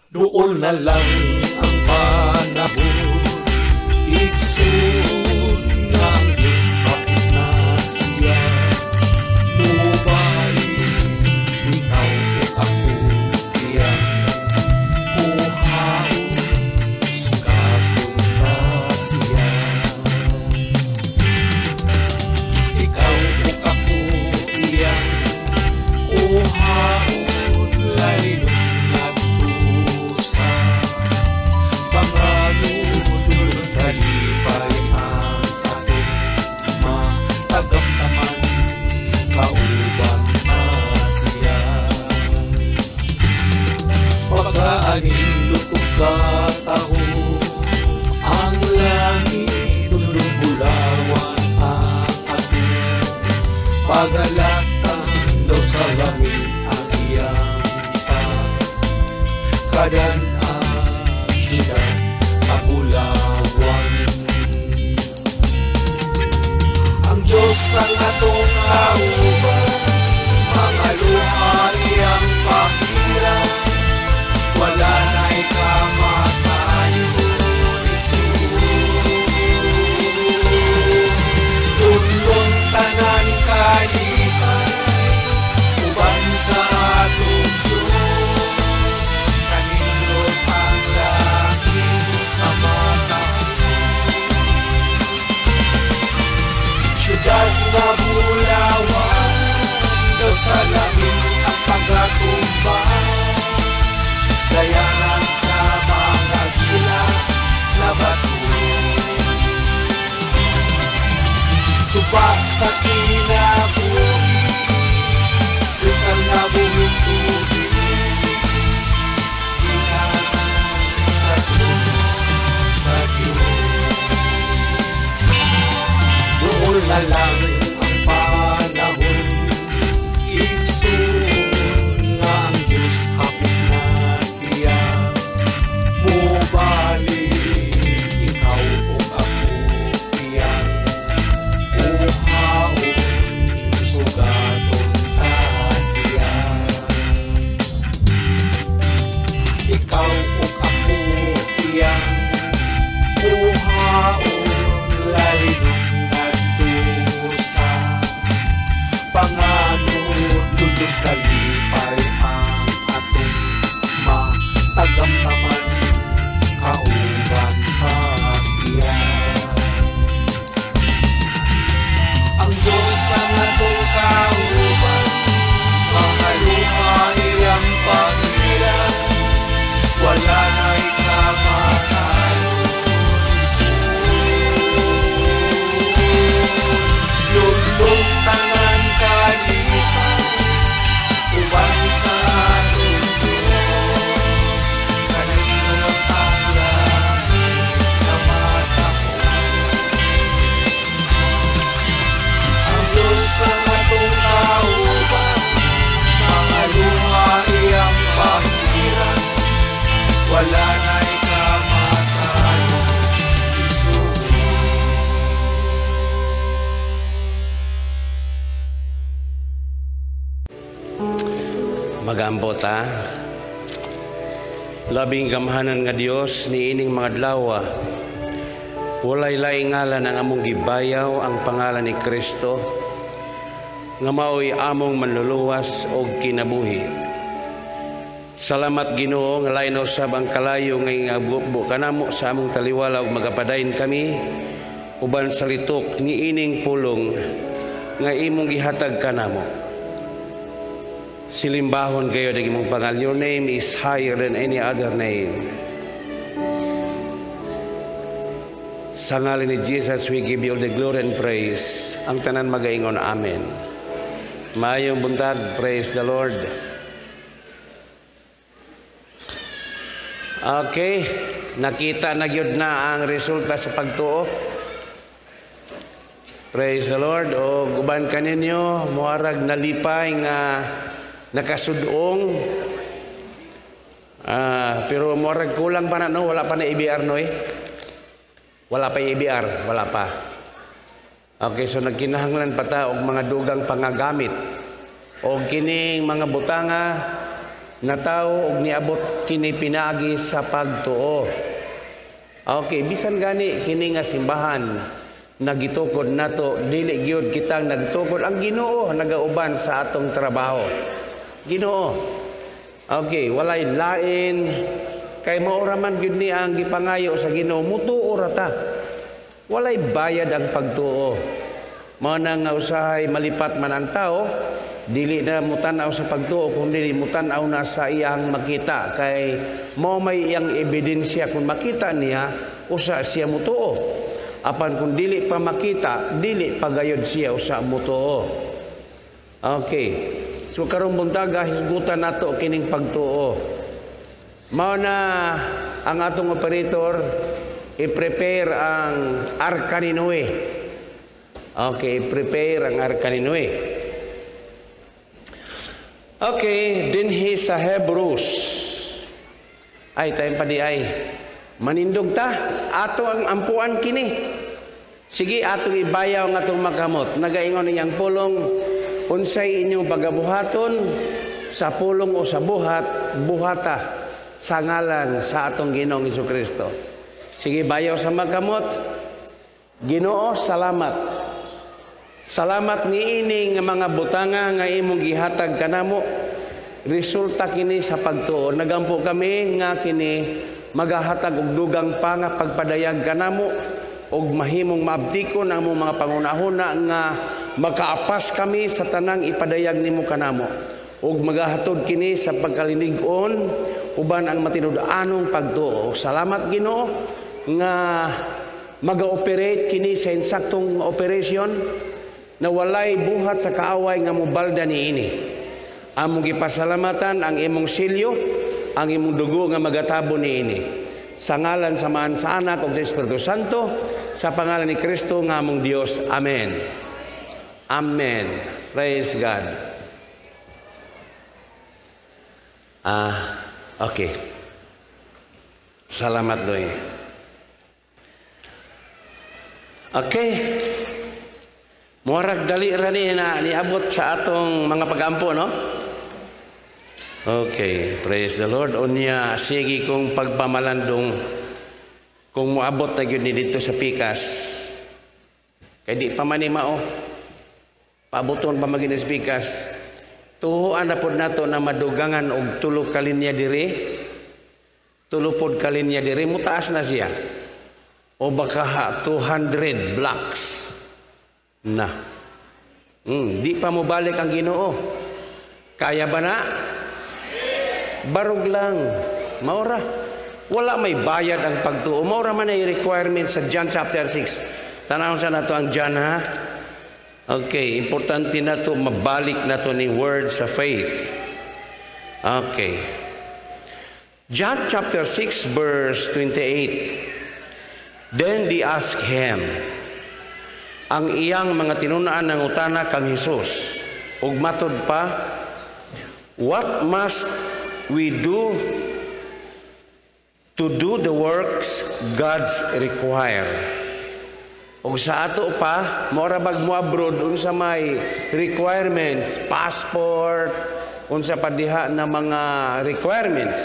Duol na lang ang panahon, igsoon nga ang Diyos hapit na siya. Mubalik ikaw ug ako iyang kuhaon, sugaton ta siya. Ikaw ug ako iyang kuhaon, laynon ngadto sa panganod, kalipay ang atong matagamtaman, kauban ta siya. Pagkaanindot ug kataho ang langit, dulong bulawan ang atong pagalatan, daw sa langit ang iyang pagkadan-an, syudad kabulawan. Ang Diyos ang atong kauban, mga luha iyang pahiran, wala na'y kamatayon, igsoon. Lunlun tanan kalipay, uban sa atong Diyos, kanindot ang langit kamatahon. Syudad nga bulawan, daw sa langit ang pagatumba, dayanan sa mga gila na bato. Suba sa kinabuhi, kristal na buhing tubig, gikan sa trono sa Diyos. Duol na lang ang panahon, igsoon nga ang Diyos hapit na siya. Mubalik ikaw ug ako iyang kuhaon, sugaton ta siya. Ikaw ug ako iyang kuhaon, laynon ngadto sa panganod, lulod kalipay ang atong matagamtaman, kauban ta siya. Ang Diyos ang atong kauban, mga luha iyang pahiran, wala na'y kamatayon, igsoon. Lunlun tanan kalipay, uban sa atong Diyos, kanindot ang langit kamatahon. Ang Diyos ang atong kauban, mga luha iyang pahiran, wala na'y kamatayon, igsoon. Magampo ta. Labing gamhanan nga Dios niining mga adlaw, walay laing ngalan ang among gibayaw ang pangalan ni Kristo nga maoy among manluluwas og kinabuhi. Salamat Ginoo nga lain usab ang kalayo nga ingabukbo kanamo sa among taliwala ug magapadayon kami uban sa litok niining pulong nga imong gihatag kanamo. Silimbahon kayo ng imong pangalan. Your name is higher than any other name. Sa ngalan ni Jesus, we give you all the glory and praise. Ang tanan magaingon, Amen. Maayong buntag, praise the Lord. Okay, nakita na gyud na ang resulta sa pagtuo. Praise the Lord. O uban kaninyo, muarag nalipay nga nakasudong. Pero muarag kulang pa na, no? Wala pa na EBR, no eh? Wala pa EBR, wala pa. Okay, so nagkinahanglan pa ta og mga dugang pangagamit. O kining mga butanga Natawo og niabot kini pinaagi sa pagtuo. Okay, bisan gani kini nga simbahan nagitukod nato, dili gyud kitang nagtukod, ang Ginoo nagauban sa atong trabaho. Ginoo. Okay, walay lain kay mao ra man gyud ni ang gipangayo sa Ginoo, mutuo ra ta. Walay bayad ang pagtuo. Mao na nga usahay malipat man ang tao, dili na mutan-aw sa pagtuo kung dili mutan-aw na sa iyang makita, kay mao may iyang ebidensya. Kung makita niya, usa siya mutuo. Apan kung dili pa makita, dili pa gayod siya usa mutuo. Okay. So karong buntaga, hisgutan nato kining pagtuo. Mao na ang atong operator i-prepare ang Arka ni Noe. Okay, i-prepare ang Arka ni Noe. Okay, dinhi sa Hebrews. Ay, time pa di ay. Manindog ta, ato ang ampuan kini. Sige, atong ibayaw ang atong makamot. Nagaingon niyang pulong, unsay inyong pagabuhaton sa pulong o sa buhat, buhata sa ngalan sa atong Ginoong Hesukristo. Sige, bayaw sa makamot. Ginoo, salamat. Salamat niini nga mga butanga nga imong gihatag kanamo. Resulta kini sa pagtuo. Nagampo kami nga kini magahatag og dugang pa nga pagpadayag kanamo og mahimong maabtikon ang among mga pangunahuna nga makaapas kami sa tanang ipadayag nimo kanamo. Og magahatod kini sa pagkalinig-on uban ang matinud-anong pagtuo. Salamat, Ginoo, nga maga-operate kini sa insaktong operation na walay buhat sa kaaway nga mobalda niini. Among gipasalamatan ang imong silyo, ang imong dugo nga magatabo niini. Sa ngalan sa Amahan, sa Anak ug sa Espiritu Santo, sa pangalan ni Kristo nga among Dios. Amen. Amen. Praise God. Okay. Salamat, Doy. Okay. Muarag dali ra ni na niabot sa atong mga pagampo, no? Okay, praise the Lord. Unya, sige kong pagpamalandong kung moabot na gyud ni dito sa pikas. Kay di pa man ni mao. Paaboton pa magin sa pikas. Tuhuan na pod nato na madugangan og tulo ka linya diri. Tulo pod ka linya diri, mutaas na siya. O baka ha, 200 blocks na. Di pa mobalik ang Ginoo. Kaya ba na? Barog lang. Maura. Wala may bayad ang pagtuo. Maura man ay requirement sa John chapter 6. Tanawon sa nato ang John, ha? Okay, importante na to, mabalik na to ni word sa faith. Okay. John chapter 6 verse 28. Then they asked him, ang iyang mga tinunaan ng utana kang Hesus, ug matod pa, "What must we do to do the works God's require?" Ug sa ato pa, mora bag mo abroad, unsa may requirements, passport, unsa pa diha na mga requirements.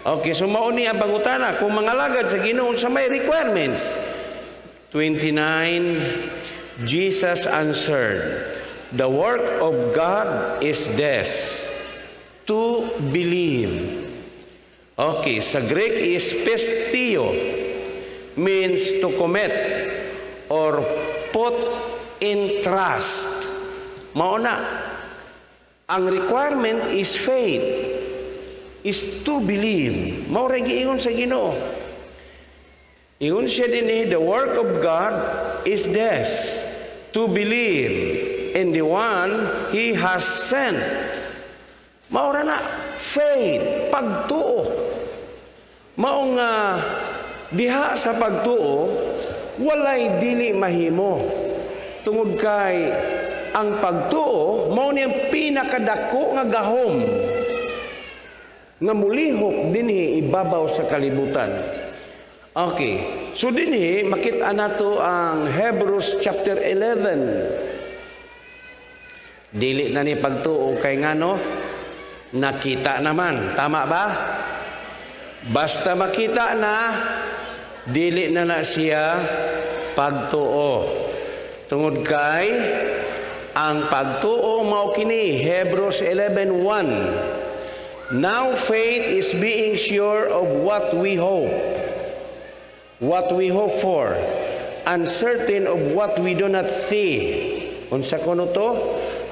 Okay, so mao ni ang pangutana, kung mga lagad sa Ginoo, unsa may requirements? 29, Jesus answered, "The work of God is this, to believe." Okay, sa Greek is pisteuo, means to commit or put in trust. Mao na. Ang requirement is faith, is to believe. Mao ra giingon sa Ginoo. Ingon siya dinhi, "The work of God is this, to believe in the one He has sent." Mao ra na, faith, pagtuo. Mao nga diha sa pagtuo, walay dili mahimo. Tungod kay ang pagtuo, mao ni ang pinakadako nga gahom nga mulihok dinhi ibabaw sa kalibutan. Okay. So dinhi makita nato ang Hebrews chapter 11. Dili na ni pagtuo kay ngano Nakita naman. Tama ba? Basta makita na, dili na na siya pagtuo. Tungod kay ang pagtuo mao kini, Hebrews 11:1. Now faith is being sure of what we hope for, and certain of what we do not see. Unsa kuno to?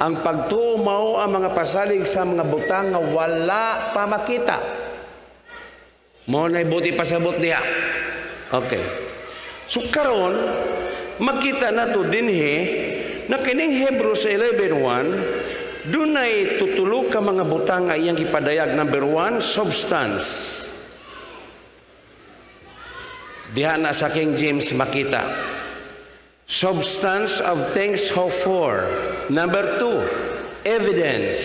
Ang pagtuo mao ang mga pasalig sa mga butang nga wala pa makita. Mao na'y buot ipasabot diha. Okay. So karon makita nato dinhi na kining Hebrews 11:1 dunay tutulo ka mga butang nga iyang gipadayag. Number one, substance. Diha na sa King James makita. Substance of things hoped for. Number two, evidence.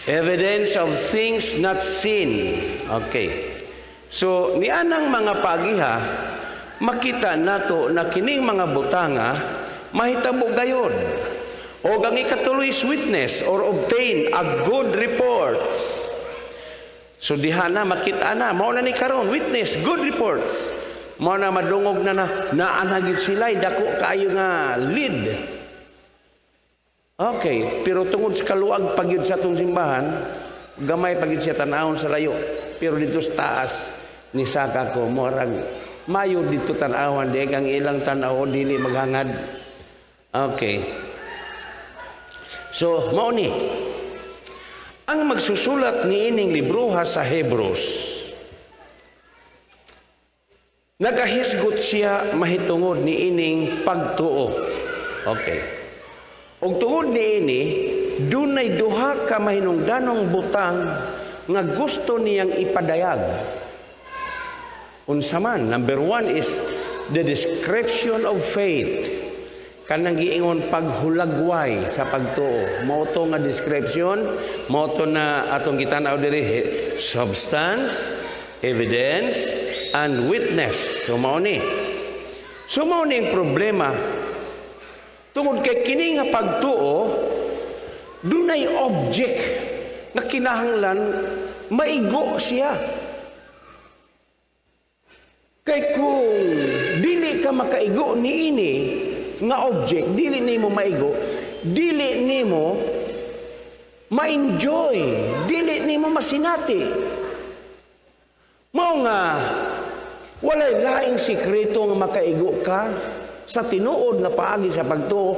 Evidence of things not seen. Okay. So, nianang mga pagiha, makita nato na kining mga butanga mahitabo gayod. O ang ikatulo is witness or obtain a good reports. So diha na makita na mao na ni karon, witness good reports. Mao na madungog na na naa gyud sila dako kaayo nga lead. Okay, pero tungod sa kaluag pagyud sa atong simbahan, gamay pagyud siya tan-awon sa layo. Pero dito sa taas ni saka ko morag mayo dito tan-awan di ang ilang tan-aw dili maghangad. Okay. So, mao ni ang magsusulat ni ining libroha sa Hebrews. Nagahisgot siya mahitungod ni ining pagtuo. Okay. Og tungod niini, dunay duha ka mahinungdanong butang nga gusto niyang ipadayag. Unsa man? Number one is the description of faith. Kanang giingon paghulagway sa pagtuo. Mao to nga description, mao to na atong gitan-aw diri, substance, evidence, and witness. So mao ni. So mao ni ang problema. Tungod kay kini nga pagtuo, dunay object na kinahanglan maigo siya. Kay kung dili ka makaigo niini nga object, dili nimo maigo, dili nimo ma-enjoy, dili nimo masinati. Mao nga walay laing sikreto nga makaigo ka sa tinuod na paagi sa pagtuo,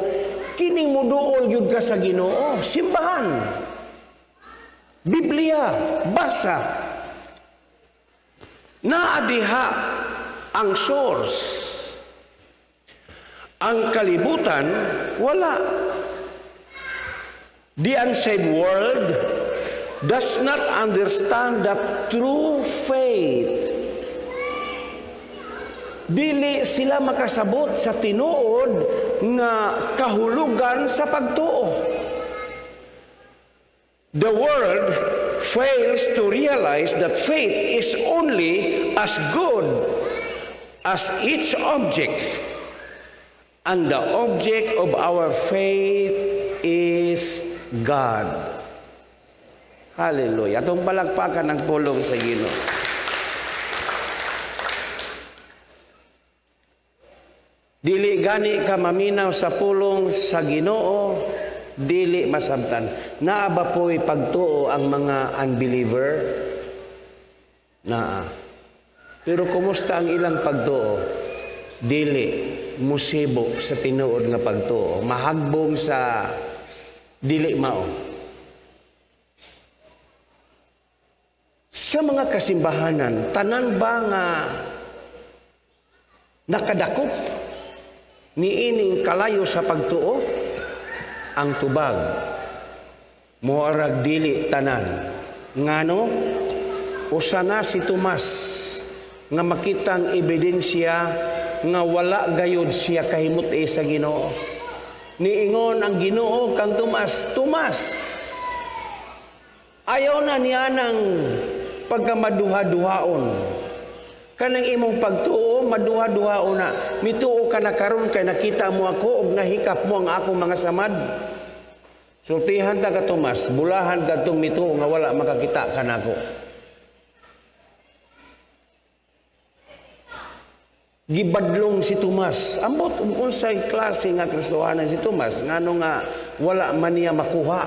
kining muduol gyud ka sa Ginoo, simbahan. Biblia, basa. Naa diha ang source. Ang kalibutan, wala. The unsaved world does not understand that true faith. Dili sila makasabot sa tinuod nga kahulugan sa pagtuo. The world fails to realize that faith is only as good as its object. And the object of our faith is God. Hallelujah. Atong palakpakan ang pulong sa Ginoo. Dili gani ka maminaw sa pulong sa Ginoo, dili masabtan. Naa ba po'y pagtuo ang mga unbeliever? Naa. Pero kumusta ang ilang pagtuo? Dili musibo sa tinuod nga pagtuo. Mahagbong sa dili mao. Sa mga kasimbahanan, tanan ba nga nakadakop niining kalayo sa pagtuo? Ang tubag, moarag dili tanan. Ngano? Usa na si Tomas nga makitang ebidensya nga wala gayud siya kahimut-i sa Ginoo. Niingon ang Ginoo kang Tomas, "Tomas, ayaw na niya ng pagkamaduha-duhaon. Kanang imong pagtuo, maduha-duhaon na. Mituo ka na karon kay nakita mo ako ug nahikap mo ang akong mga samad." Sultihan ta ka Tomas, bulahan kadtong mituo nga wala makakita kanako. Gibadlong si Tomas. Ambot unsay klase nga Kristohanan si Tomas ngano nga wala man niya makuha.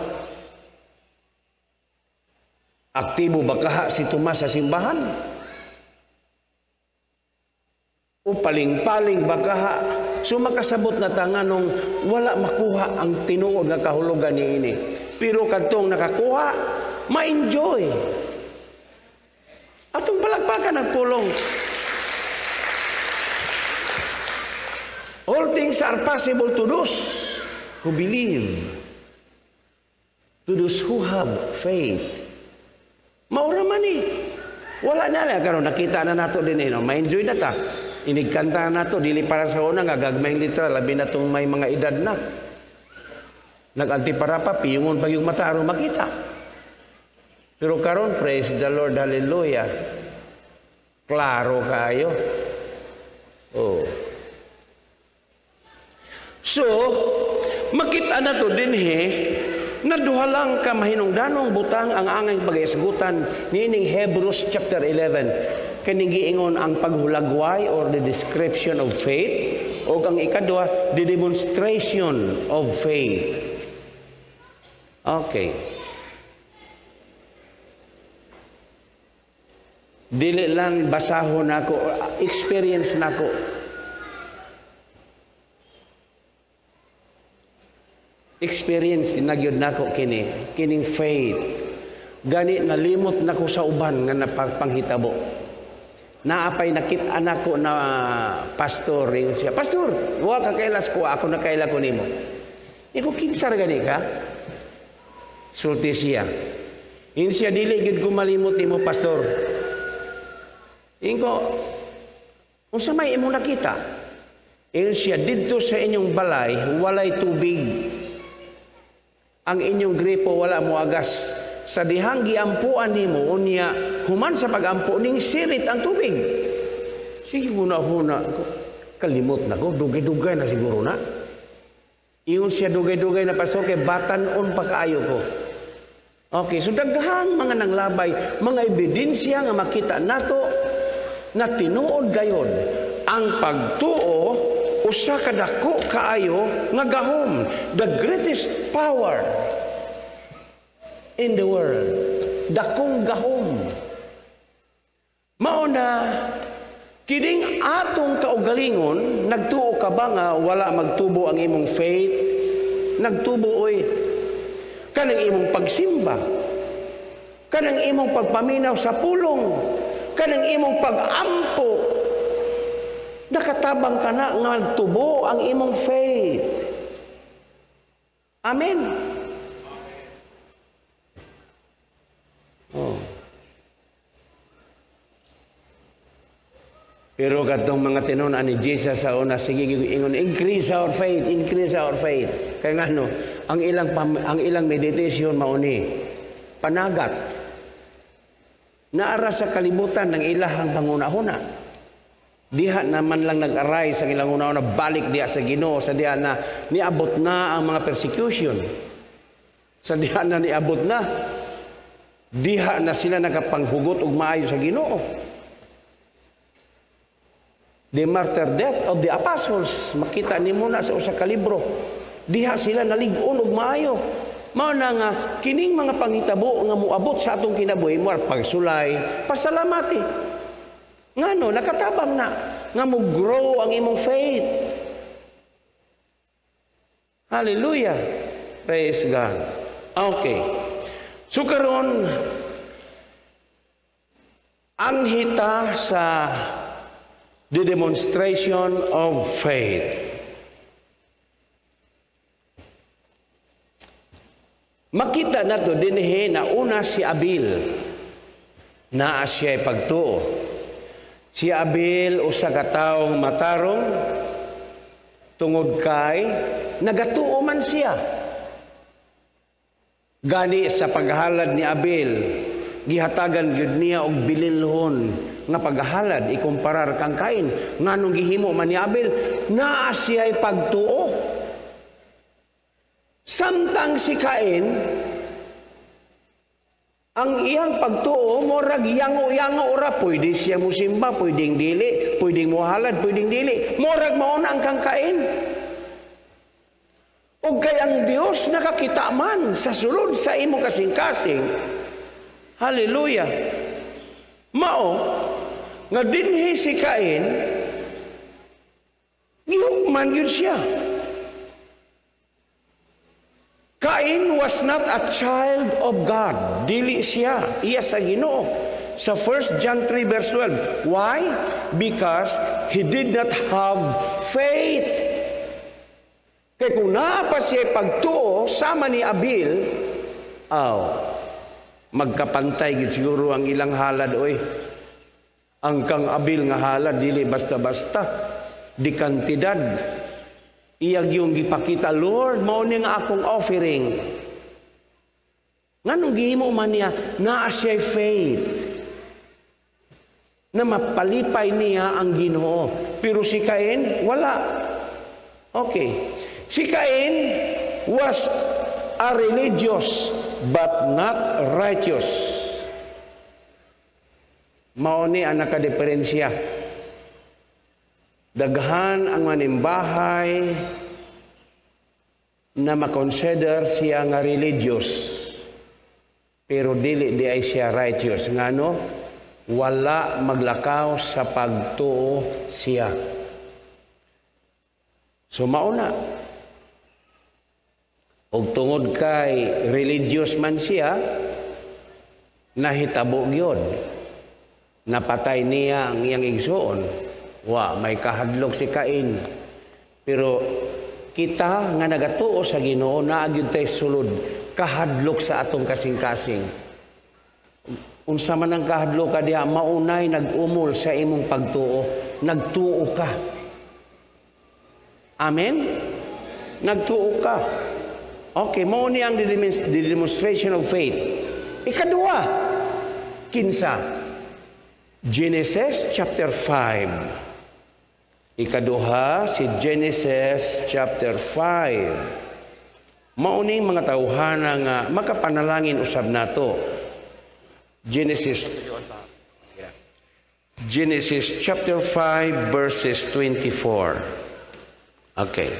Aktibo ba kaha si Tomas sa simbahan? O paling-paling ba kaha? So makasabot na ta nganong wala makuha ang tinuod nga kahulugan niini. Pero kadtong nakakuha, ma-enjoy. Atong palakpakan ang pulong. All things are possible to those who believe, to those who have faith. Maura man eh. Wala na lang. Karon nakita na nato din eh. No? Ma-enjoy na ta. Inigkanta na nato. Dili para sa una nga gagmayng litra. Labi na itong may mga edad na. Nag-antipara pa, piyungon pa yung mata aron makita. Pero karon, praise the Lord, hallelujah. Klaro kayo. Oh. So, makita na to dinhi na duha lang ka mahinungdanong butang ang angay pag-isgutan niining Hebrews chapter 11. Kining giingon ang paghulagway or the description of faith, o ang ikaduha, the demonstration of faith. Okay. Dili lang basahon nako, experience nako. Experience nagyod nako kini, kining faith. Gani nalimot nako sa uban nga napanghitabo. Naapay nakit-an nako na pastor, ingon siya, "Pastor, wa ka kailas ko, ako nakaila ko nimo." Iko kinsa ra gani ka? Sulti siya. Ingon siya, "Dili gyud ko malimot nimo, pastor." Ingon ko, "Unsa may imong nakita?" Ingon siya, "Didto sa inyong balay walay tubig. Ang inyong gripo wala moagas. Sa dihang giampuan nimo unya human sa pagampo ning sirit ang tubig." Sige, huna-huna ko. Kalimot na ko, dugay-dugay na siguro na. Ingon siya, dugay-dugay na pastor kay batan-on pa kaayo ko. Okay, so daghang mga nanglabay, mga ebidensya nga makita nato na tinuod gayon ang pagtuo usa ka dako kaayo nga gahom, the greatest power in the world, dakong gahom. Mao na kining atong kaugalingon, nagtuo ka ba nga wala magtubo ang imong faith? Nagtubo oy. Kanang imong pagsimba, kanang imong pagpaminaw sa pulong, kanang imong pagampo, nakatabang ka na nga magtubo ang imong faith. Amen. Oh. Pero katong mga tinunan ni Jesus sa una, sige ingon, increase our faith, increase our faith. Kaya nga no, ang ilang meditation mauni panagat. Naara sa kalibutan ng ilahang pangunahuna. Diha naman lang nag-arise ang ilang una-una, balik diha sa Ginoo, sa diha na niabot na ang mga persecution. Sa diha na niabot na, diha na sila nakapanghugot og maayo sa Ginoo. The martyr death of the apostles, makita nimo na sa usa ka libro. Diha sila nalig-on og maayo. Mao na nga kining mga panghitabo nga moabot sa atong kinabuhi, mo pagsulay, pasalamati. Ngano nakatabang na nga mo grow ang imong faith. Hallelujah. Praise God. Okay. So karon ang hita sa the demonstration of faith. Makita nato dinhi na una si Abil. Naa siya pagtuo. Si Abel usa ka tawo matarong tungod kay nagatuo man siya. Gani sa paghalad ni Abel, gihatagan gyud niya og bililhon nga paghalad ikumparar kang Cain. Nganong gihimo man ni Abel, naa siya'y pagtuo. Samtang si Cain, ang iyang pagtuo murag yango-yango ora, pwede siya musimba, pwedeng dili, pwedeng muhalad, pwedeng dili. Murag mao na ang kang Cain. Ug kay ang Dios nakakita man sa sulod sa imong kasing-kasing. Hallelujah. Mao nga dinhi si Cain, gihukman yun siya. Cain was not a child of God. Dili siya. Iya sa Ginoo. Sa 1 John 3 verse 12. Why? Because he did not have faith. Kaya kung naa pa siya pagtuo sama ni Abel, aw, magkapantay gid siguro ang ilang halad oy. Ang kang Abel nga halad dili basta-basta, di kantidad. Iyag yung gipakita, Lord, mao ni nga akong offering. Nganong gihimo man niya, naa siya faith na mapalipay niya ang Ginoo. Pero si Cain, wala. Okay. Si Cain was a religious but not righteous. Mao ni ang nakadiferensya. Daghan ang manimbahay na makonsider siya nga religious, pero dili di ay siya righteous. Ngano? Wala maglakaw sa pagtuo siya. So mauna. Og tungod kay religious man siya, nahitabo gyud. Napatay niya ang iyang igsuon. Wa may kahadlok si Cain. Pero kita nga nagatuo sa Ginoo, naa gyud tay sulod kahadlok sa atong kasing-kasing. Unsa man ang kahadlok ka diha, maunay nag-umol sa imong pagtuo, nagtuo ka. Amen? Nagtuo ka. Okay, mao ni ang the demonstration of faith. Ikaduha, kinsa? Genesis chapter 5. Ikaduha, si Genesis chapter 5. Mauning mga tawhana nga makapanalangin usab nato. Genesis chapter 5 verses 24. Okay.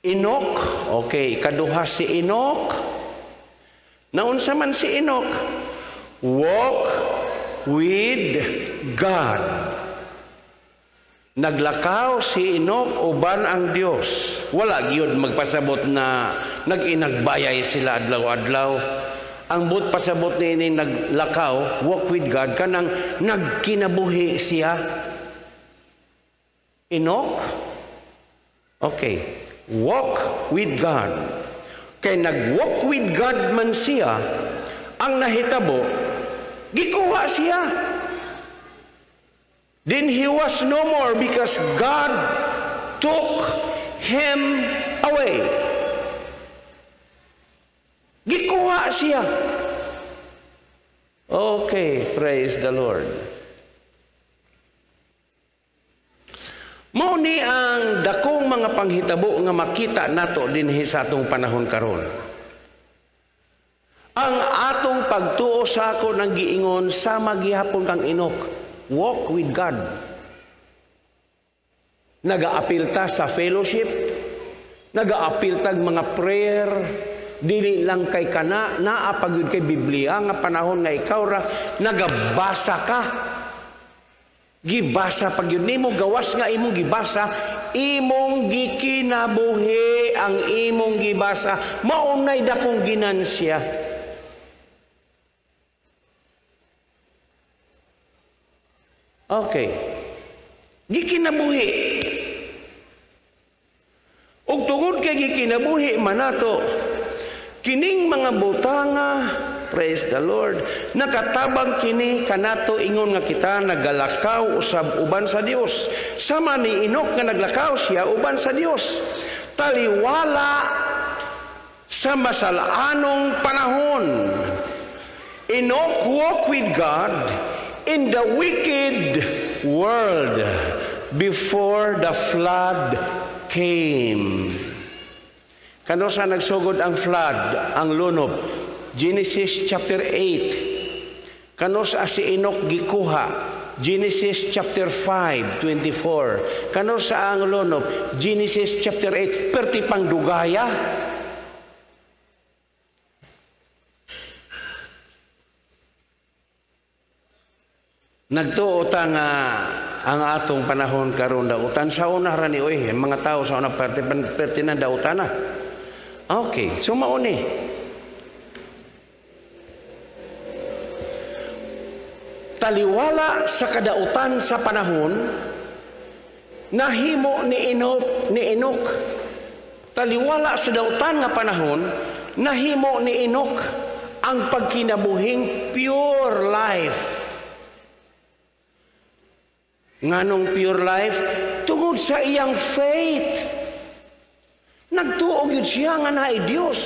Enoch, okay, ikaduha si Enoch. Naunsa man si Enoch? Walk with God. Naglakaw si Enoch uban ang Dios. Wala gyud magpasabot na nag-inagbayay sila adlaw-adlaw. Ang but pasabot niini naglakaw, walk with God, kanang nagkinabuhi siya. Enoch, okay, walk with God. Kay nag-walk with God man siya, ang nahitabo, gikuha siya. Then he was no more because God took him away. Gikuha siya. Okay, praise the Lord. Mao ni ang dakong mga panghitabo nga makita nato dinhi sa atong panahon karon. Ang atong pagtuo sa ako nang giingon sama gihapon kang Enoch, walk with God. Nagaapil ta sa fellowship, nagaapil tag mga prayer, dili lang kay kana, naa pa gyud kay Biblia nga panahon nga ikaw ra nagabasa ka. Gibasa pag yun nimo, gawas nga imong gibasa, imong gikinabuhi ang imong gibasa, maunay dakong ginansya. Okay. Gikinabuhi. Ug tungod kay gikinabuhi man nato, kining mga butanga, praise the Lord, nakatabang kini kanato ingon nga kita nagalakaw usab uban sa Dios. Sama ni Enoch nga naglakaw siya uban sa Dios. Taliwala sa masalanong panahon. Enoch walked with God in the wicked world before the flood came. Kanus-a nagsugod ang flood, ang lunop? Genesis chapter 8. Kanus-a si Enoch gikuha? Genesis chapter 5, 24. Kanus-a ang lunop? Genesis chapter 8. Perti pang dugaya. Nagtuo ta nga ang atong panahon karon dautan sa una ra ni oy, mga tao sa una perti na dautan na. Okay, so mao ni. Taliwala sa kadautan sa panahon, nahimo ni Enoch. Taliwala sa dautan nga panahon, nahimo ni Enoch ang pagkinabuhing pure life. Nganong pure life? Tungod sa iyang faith. Nagtuo gyud siya nga naay Dios.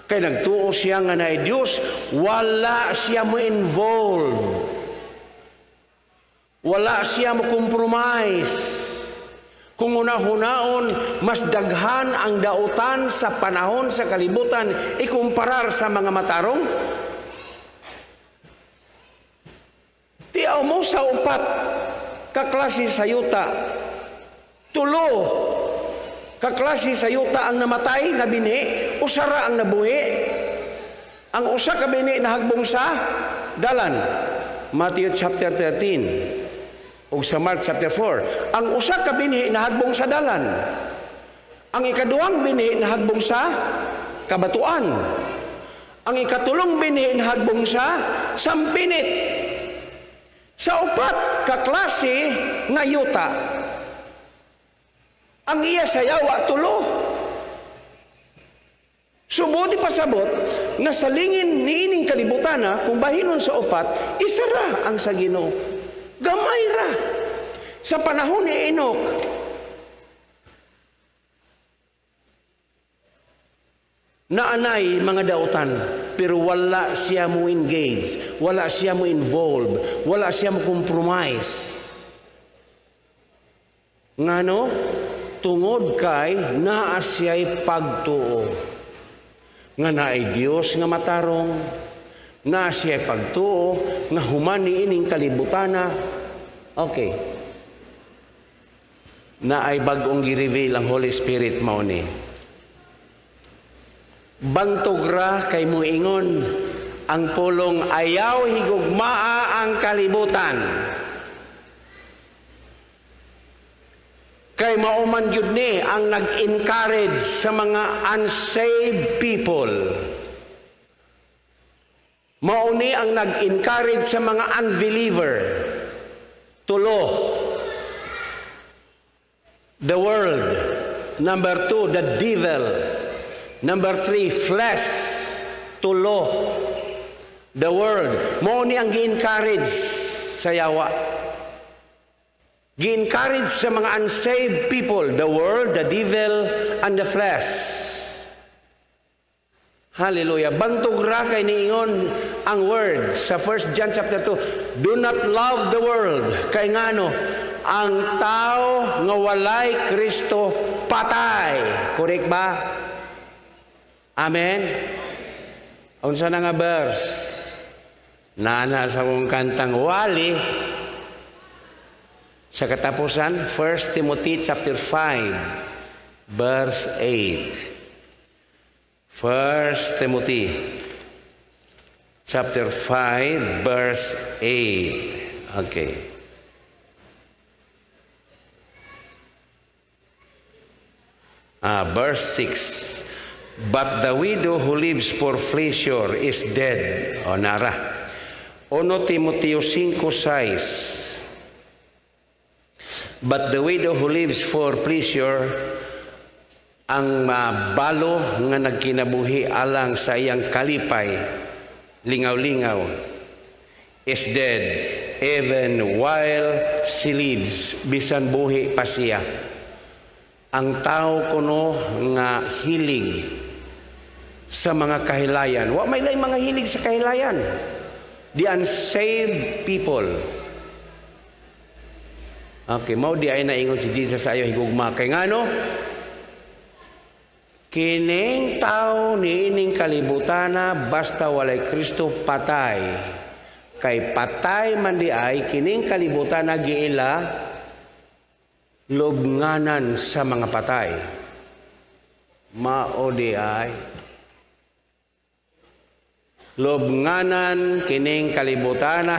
Kay nagtuo siya nga naay Dios, wala siya mo involve. Wala siya mo compromise. Kung una-hunaon, mas daghan ang dautan sa panahon sa kalibutan ikumparar sa mga matarong. Tiaw mo sa upat kaklase sa yuta. Tulo kaklase sa yuta ang namatay na binhi, usara ang nabuhi. Ang usa ka binhi nahagbong sa dalan. Matthew chapter 13 ug sa Mark chapter 4. Ang usa ka binhi nahagbong sa dalan. Ang ikaduhang binhi nahagbong sa kabatuan. Ang ikatulong binhi nahagbong sa sampinit. Sa upat kaklase nga yuta, ang iya sa yawa tulo. Subuti pasabot nga sa lingin niining kalibutana, kung bahinon sa upat, isa ra ang sa Ginoo. Gamay ra. Sa panahon ni Enoch, naanay mga dautan, pero wala siya mo engage, wala siya mo involve, wala siya mo compromise. Ngano? Tungod kay naa siya'y pagtuo. Nga naay Dios nga matarong, naa siya'y pagtuo, nga human niining kalibutana. Okay. Naay bag-ong gi-reveal ang Holy Spirit mao ni. Bantog ra kay moingon ang pulong ayaw higugmaa ang kalibutan. Kay mauman gyud ni ang nag-encourage sa mga unsaved people. Mao ni ang nag-encourage sa mga unbeliever. Tulo, the world. Number 2, the devil. Number 3, flesh. Tulo, the world. Mao ni ang gi-encourage sa yawa. Gi-encourage sa mga unsaved people, the world, the devil, and the flesh. Hallelujah. Bantog ra kay niingon ang word sa 1 John chapter 2, do not love the world. Kay ngano, ang tao nga walay Kristo patay. Correct ba? Amen? Unsa na nga verse? Nana sa kong kantang wali. Sa katapusan, 1 Timothy chapter 5, verse 8. 1 Timothy chapter 5, verse 8. Okay. Verse 6. But the widow who lives for pleasure is dead. O nara. 1 Timoteo 5:6. But the widow who lives for pleasure, ang balo nga nagkinabuhi alang sa iyang kalipay, lingaw-lingaw, is dead even while she lives, bisan buhi pa siya. Ang tao kuno nga hilig sa mga kahilayan. Wa may lay mga hilig sa kahilayan. The unsaved people. Okay, mao di ay naingon si Jesus ayo higugma. Kay ngano? Kining tao niining kalibutana, basta walay Kristo, patay. Kay patay man di ay kining kalibutana, giila lubnganan sa mga patay. Mao di ay. Lubnganan kining kalibutana,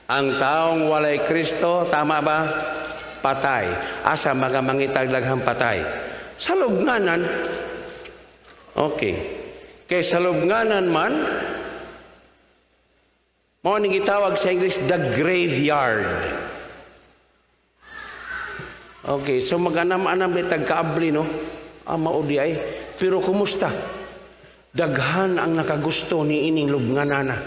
ang taong walay Kristo, tama ba? Patay. Asa mga mangitag daghang patay? Sa lubnganan. Okay. Kay sa lubnganan man, mao ni gitawag sa English "the graveyard". Okay, so mag-anam-anam di tagkaabli, no? Ah, mao di ay. Pero kumusta? Daghan ang nakagusto ni ining lubnganana.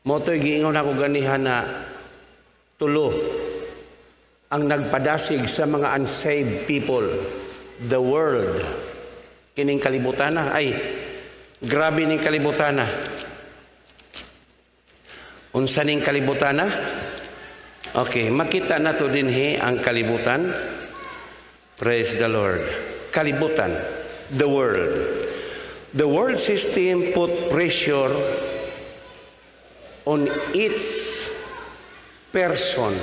Mao to'y giingon ako ganihan na tulo ang nagpadasig sa mga unsaved people: the world. Kining kalibutana, ay, grabe ning kalibutana. Unsa ning kalibutana? Okay, makita nato dinhi ang kalibutan. Praise the Lord. Kalibutan, the world. The world system put pressure on its person.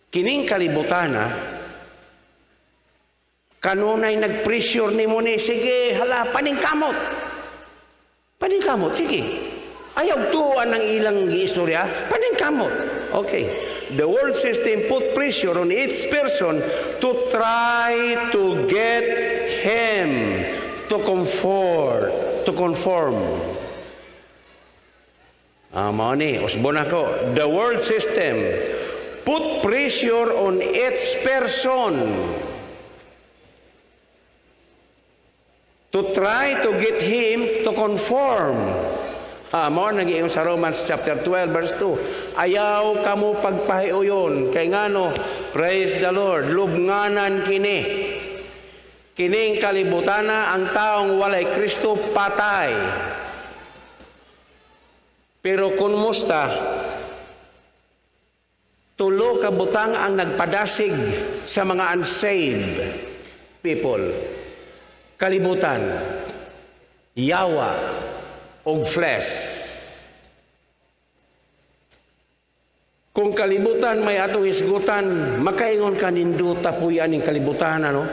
Kining kalibutana, kanunay nag-pressure nimo ni, sige, hala, paningkamot. Paningkamot, sige. Ayaw tuan ang ilang istorya, paningkamot. Okay. The world system put pressure on each person to try to get him to conform. Ah, mao ni, usbon ako. The world system put pressure on each person to try to get him to conform. Ah, mao nang giingon sa Romans chapter 12 verse 2. Ayaw kamo pagpahiuyon kay ngano, praise the Lord, lubnganan kini. Kining kalibutana, ang taong walay Kristo, patay. Pero kumusta? Tulo ka butang ang nagpadasig sa mga unsaved people: kalibutan, yawa, og flesh. Kung kalibutan may atong hisgutan, makaingon ka, nindota puy-an ning kalibutan, ano?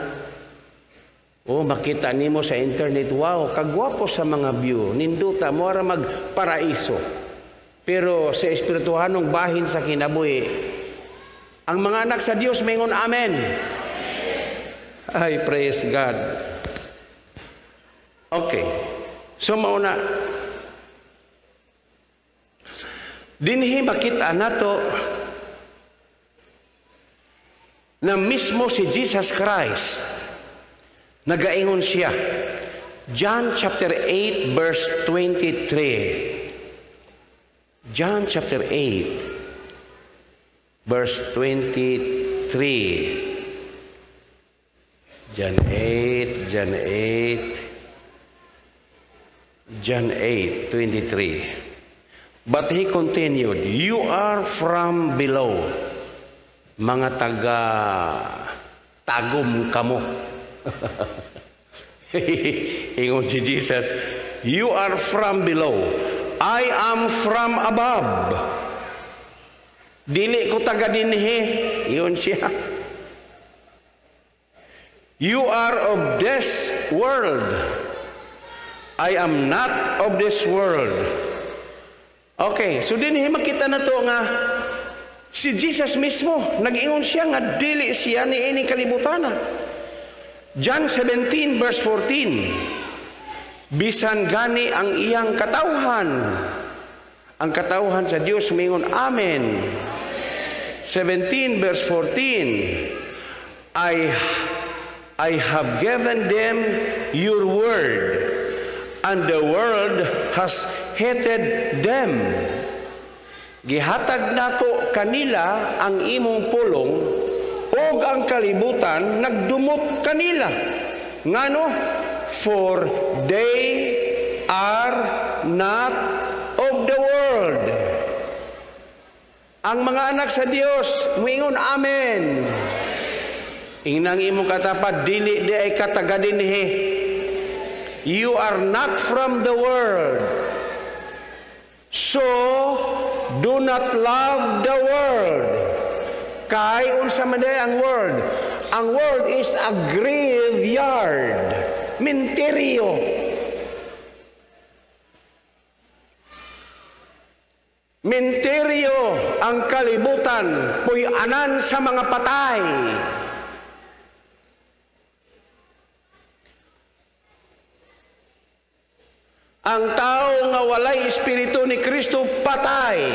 Oh, makita nimo sa internet, wow, kagwapo sa mga view, nindota, mura magparaiso. Pero sa espirituhanong bahin sa kinabuhi, ang mga anak sa Dios maingon amen. Ay, praise God. Okay. So mauna dinhi makita nato na mismo si Jesus Christ nagaingon siya. John chapter 8 verse 23. John chapter 8 verse 23. John 8, John 8, John 8, 23. But he continued, "You are from below." Mga taga tagum kamo. Ingon si Jesus, "You are from below. I am from above." Dili ko taga dinhi. Ingon siya. "You are of this world. I am not of this world." Okay, so dinhi makita na to nga si Jesus mismo nag-ingon siya nga dili siya ni ini kalibutana. John 17 verse 14. Bisan gani ang iyang katawhan. Ang katawhan sa Dios mingon amen. 17 verse 14. I have given them your word, and the world has hated them." Gihatag nako kanila ang imong pulong, ug ang kalibutan nagdumot kanila. Ngano? For they are not of the world. Ang mga anak sa Dios muingon amen. Ingnang imong katapad, dili di ay ka taga dinhi. You are not from the world. So, do not love the world. Kay unsa man diay ang world? Ang world is a graveyard. Menteryo. Menteryo ang kalibutan, puy-anan sa mga patay. Ang tao nga walay espiritu ni Kristo, patay.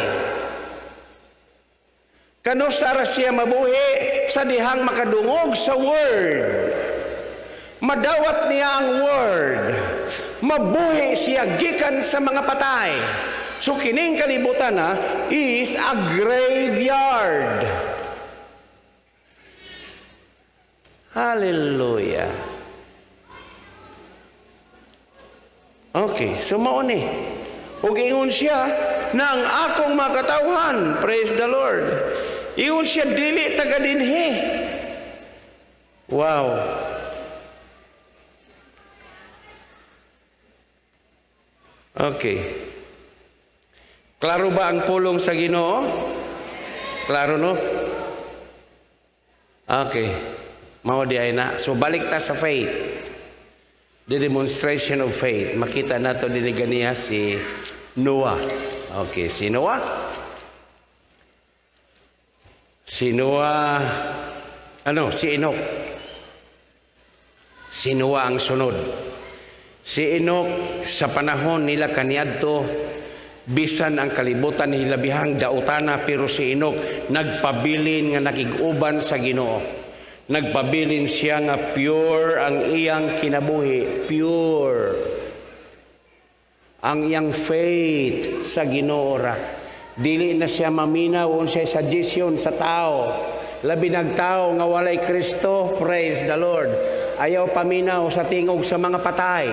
Kanusa ra siya mabuhi sa dihang makadungog sa Word. Madawat niya ang Word. Mabuhi siya gikan sa mga patay. So kining kalibutan na is a graveyard. Hallelujah. Okay, so mao ni. Ug ingon siya na ang akong makatawhan, praise the Lord. Ingon siya dili taga dinhi. Wow. Okay. Klaro ba ang pulong sa Ginoo? Klaro, no? Okay. Mao di ay na. So balik ta sa faith. The demonstration of faith. Makita nato dinhi ganiha si Noah. Okay, si Noah. Si Noah, ano, si Enoch. Si Noah ang sunod. Si Enoch sa panahon nila kaniadto, bisan ang kalibutan hilabihang daotana, pero si Enoch nagpabilin nga nakig-uban sa Ginoo. Nagpabilin siya nga pure ang iyang kinabuhi, pure ang iyang faith sa Ginoo ra. Dili na siya maminaw unsay suggestion sa tao. Labi nagtao nga walay Kristo, praise the Lord. Ayaw paminaw sa tingog sa mga patay.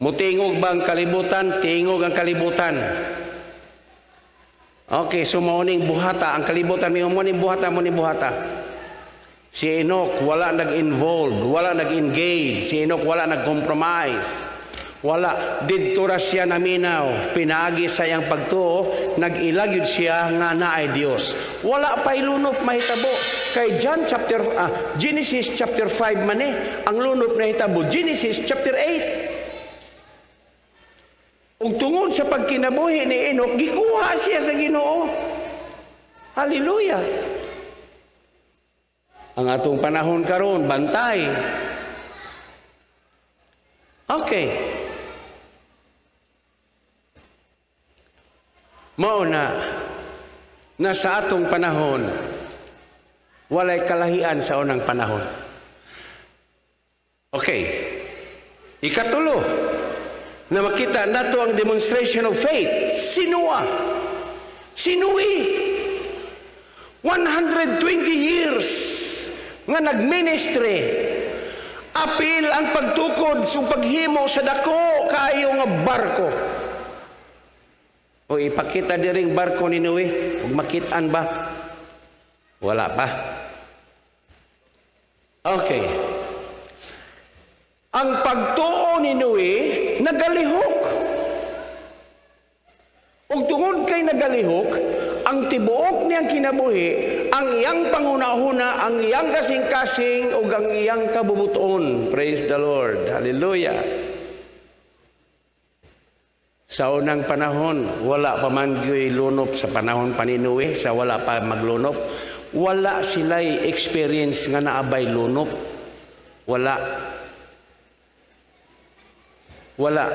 Mutingog ba ang kalibutan? Tingog ang kalibutan. Okay, so mauning buhata ang kalibutan. May mauning buhata, mauning buhata. Si Enoch wala nag-involve, wala nag-engage. Si Enoch wala nag-compromise. Wala. Didto ra siya naminaw. Pinaagi sa iyang pagtuo, nag-ilagyod siya nga naay Dios. Wala pa'y lunop mahitabo. Kay John chapter, Genesis chapter 5 man ang lunop nahitabo. Genesis chapter 8. Ug tungod sa pagkinabuhi ni Enoch, gikuha siya sa Ginoo. Hallelujah. Ang atong panahon karon, bantay. Okay. Mao na na sa atong panahon walay kalahian sa unang panahon. Okay. Ikatulo na makita nato ang demonstration of faith, si Noah. Si Noe, 120 years nga nagministry. Apil ang pagtukod sa paghimo sa dako kaayo nga barko. O ipakita diring barko ni Noe, ug makit-an ba? Wala pa. Okay. Ang pagtuo ni Noe nagalihok. Ug tungod kay nagalihok, ang tibuok niyang kinabuhi, ang iyang panghuna-huna, ang iyang kasing-kasing ug ang iyang kabubuton. Praise the Lord. Hallelujah. Sa unang panahon, wala pa man gyoy lunop sa panahon pa ni Noe, sa wala pa maglunop. Wala sila'y experience nga naabay lunop. Wala. Wala.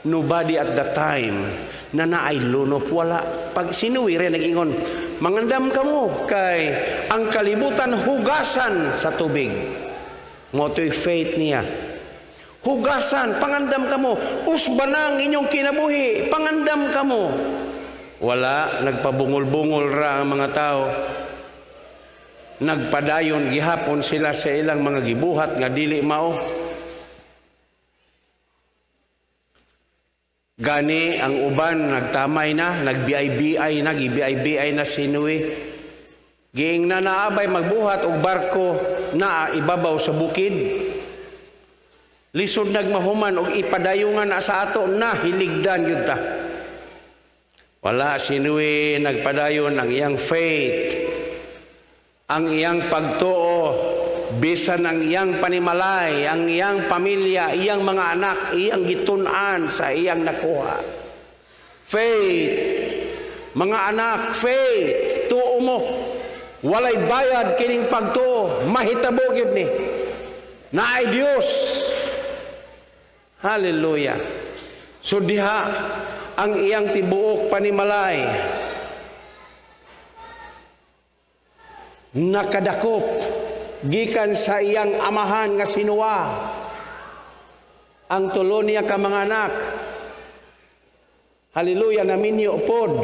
Nobody at the time na naay lunop. Wala. Pag si Noe rin nag-ingon, mangandam ka mo kay ang kalibutan hugasan sa tubig. Moto'y faith niya. Hugasan, pangandam ka mo. Usbanang inyong kinabuhi, pangandam ka mo. Wala, nagpabungol-bungol ra ang mga tao. Nagpadayon gihapon sila sa ilang mga gibuhat nga dili mao. Gani ang uban nagtamay na, nag-BI-BI na, gi-BI-BI na si Noe. Giing na naabay magbuhat og barko na ibabaw sa bukid. Lisod nagmahuman og ipadayungan na sa ato na hiligdan gyud ta. Wala si Noe, nagpadayon ang iyang faith, ang iyang pagtuo, bisan ang iyang panimalay, ang iyang pamilya, iyang mga anak, iyang gitun-an sa iyang nakuha. Faith, mga anak, faith, tuo mo. Walay bayad kining pagtuo, mahitabo gyud ni. Naay Dios. Hallelujah. So diha ang iyang tibuok panimalay nakadakop gikan sa iyang amahan nga si Noah. Ang tulo niya ka mga anak. Hallelujah, naminyo pod.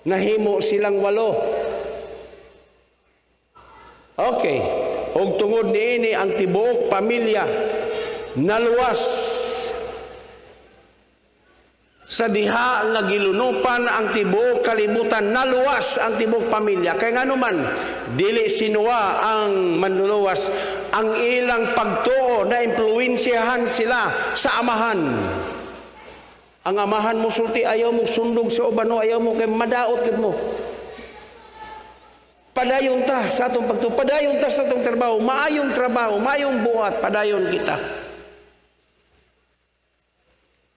Nahimo silang 8. Okay. Og tungod niini ang tibuok pamilya naluwas sa diha nga gilunupan ang tibuok kalibutan, naluwas ang tibuok pamilya. Kay ngano man dili si Noah ang manluluwas, ang ilang pagtuo na impluwensyahan sila sa amahan. Ang amahan mo sulti, ayaw mo sundog sa uban, no, ayaw mo kay madaot gid mo. Padayon ta sa atong pagtuo, padayon ta sa atong trabaho, maayong trabaho, maayong buhat, padayon kita.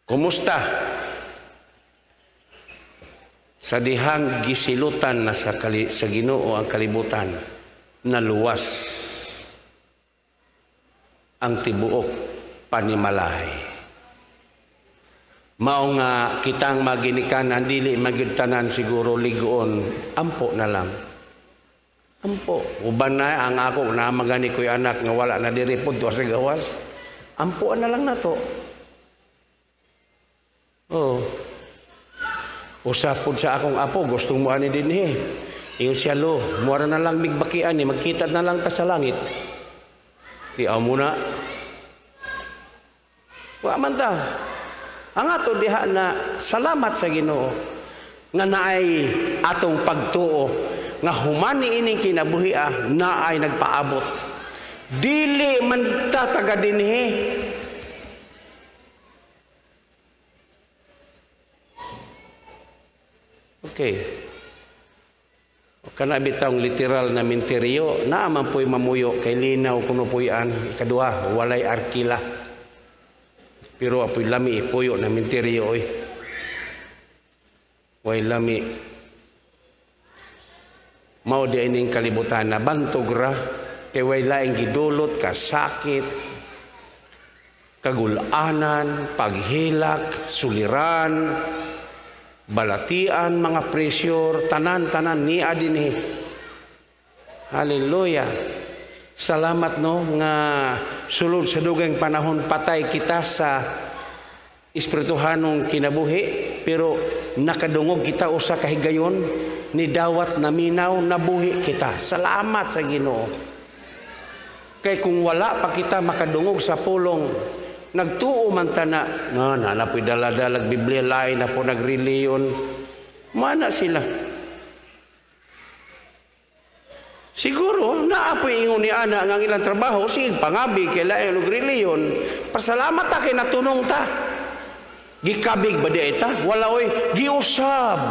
Kumusta? Sa dihang gisilutan na sa Ginoo ang kalibutan, naluwas ang tibuok panimalay. Mao nga kitang maginikanan, dili magyud tanan siguro ligoon, ampo na lang. Ampo. Uban na ang ako, na magani ko'y anak nga wala na diri pud sa gawas. Ampo na lang nato. Oh. Usap pud sa akong apo, gustong mo ani dinhi. Ingon siya, lo, muara na lang migbakian ni, magkita na lang ta sa langit. Di amo na. Wa man ta. Ang ato diha na salamat sa Ginoo nga naay atong pagtuo nga human niining kinabuhi naay nagpaabot. Dili man ta taga dinhi. Okay. O kana bitawng literal na minteryo, naa man po'y mamuyo kay linaw kuno puy-an. Ikaduha, walay arkila. Pero apoy lami ipuyo na minteryo oy. Way lami. Mao di ining kalibutan na bantog ra kay way laing gidulot kasakit, kagulanan, paghilak, suliran, balatian, mga pressure, tanan-tanan niya dinhi. Hallelujah. Salamat no nga sulod sa dugayng panahon patay kita sa espirituhanong kinabuhi, pero nakadungog kita usa ka higayon ni dawat naminaw nabuhi kita. Salamat sa Ginoo. Kay kung wala pa kita makadungog sa pulong, nagtuo man ta na, nga na napoy dala-dalag Biblia, lain na po nagreliyon. Mana sila. Siguro, naapoy ingon ni ana nga ang ilang trabaho, sige, pangabi, kay lain og reliyon. Pasalamat ta kay natunong ta. Gikabig ba di ta? Wala oy, giusab.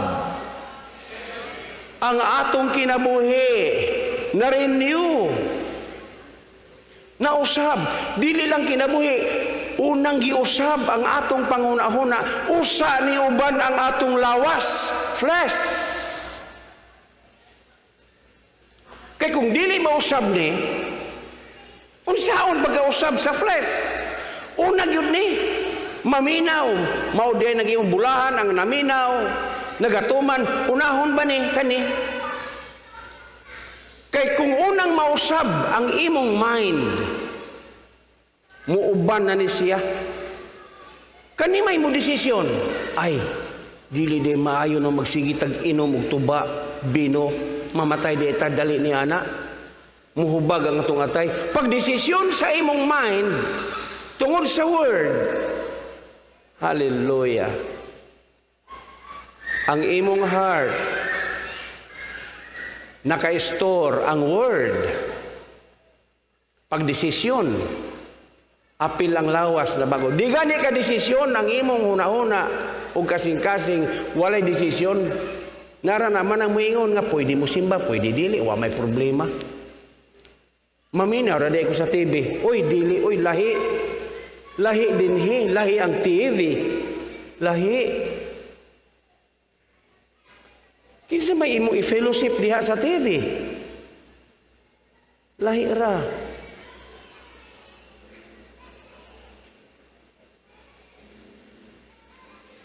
Ang atong kinabuhi, na-renew. Nausab, dili lang kinabuhi, unang giusab ang atong panghuna-huna, usa ni uban ang atong lawas, flesh. Kay kung dili mausab ni, unsaon pagkausab sa flesh? Una gyud ni, maminaw, mao di naging bulahan ang naminaw, nagatuman, unahon ba ni kani? Kay kung unang mausab ang imong mind, muuban na ni siya. Kani may mo desisyon. Ay, dili di maayo no magsigitag inom og tuba, bino, mamatay di ita dali ni ana. Muhubag ang atong atay. Pag desisyon sa imong mind, tungod sa word, Hallelujah. Ang imong heart naka-store ang word. Pagdesisyon, apil ang lawas na bago. Di gani ka desisyon ang imong huna-huna o kasing-kasing walay desisyon. Nara naman ang muingon nga pwede mo simba, pwede dili, wa may problema. Maminaw ra ko sa TV. Oy dili, oy lahi. Lahi dinhi, lahi ang TV. Lahi. Kinsa may imong i-fellowship diha sa TV? Lahi ra.